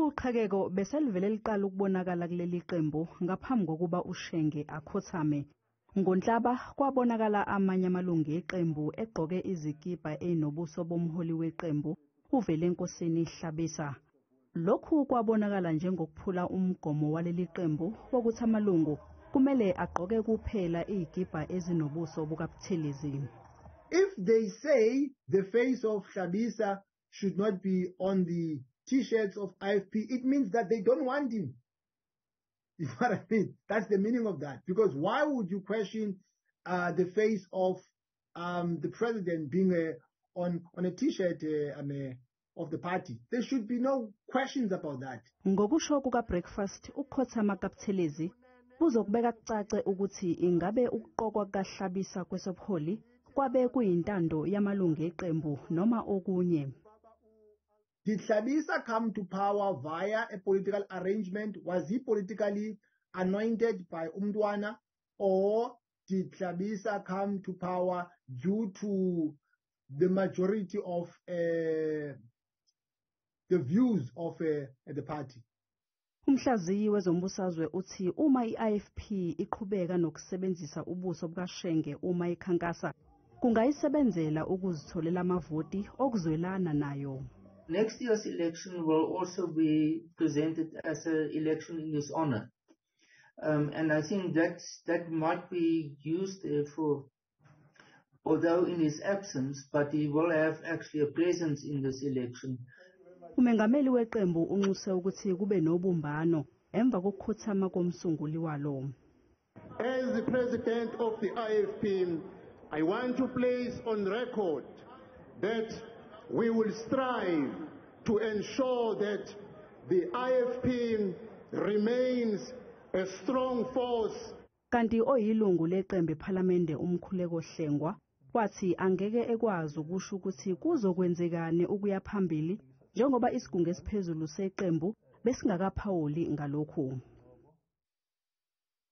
Uqhekeko beselivele liqala ukubonakala kuleli qembu ngaphambi kokuba uShenge akhothame. NgoNhlaba kwabonakala amanye amalungu eqembu egqoke izikibha ezinobuso bomholi weqembu uVelenkosini Hlabisa. Lokhu kwabonakala njengokuphula umgomo waleli qembu wokuthi amalungu kumele agqoke kuphela izikibha ezinobuso bukaButhelezi. If they say the face of Hlabisa should not be on the T-shirts of IFP, it means that they don't want him. You know what I mean? That's the meaning of that. Because why would you question the face of the president being on a T-shirt of the party? There should be no questions about that. Ngokusho kuka Breakfast, ukukhothama kaButhelezi kuzokubeka kucace ukuthi ingabe ukuqokwa kukaHlabisa kwesobuholi kwabe kuyintando yamalungu eqembu noma okunye. Did Hlabisa come to power via a political arrangement? Was he politically anointed by uMntwana, or did Hlabisa come to power due to the majority of the views of the party? Umhlaziyi wezombusazwe uthi uma i-IFP iqhubeka nokusebenzisa ubuso bukaShenge uma ikhankasa, kungayisebenzela ukuzitholela amavoti okuzwelana nayo. Next year's election will also be presented as an election in his honor. And I think that might be used therefore, although in his absence, but he will have actually a presence in this election. Umengameli weqembu unxuse ukuthi kube nobumbano emva kokukhothama komsunguli walo. As the president of the IFP, I want to place on record that we will strive to ensure that the IFP remains a strong force. Kanti oyilungu leqembu ePhalamende uMkhuleko Hlengwa wathi angeke ekwazi ukusho ukuthi kuzokwenzekani ukuya phambili njengoba isigungu esiphezulu seqembu besingakaphawuli ngalokhu.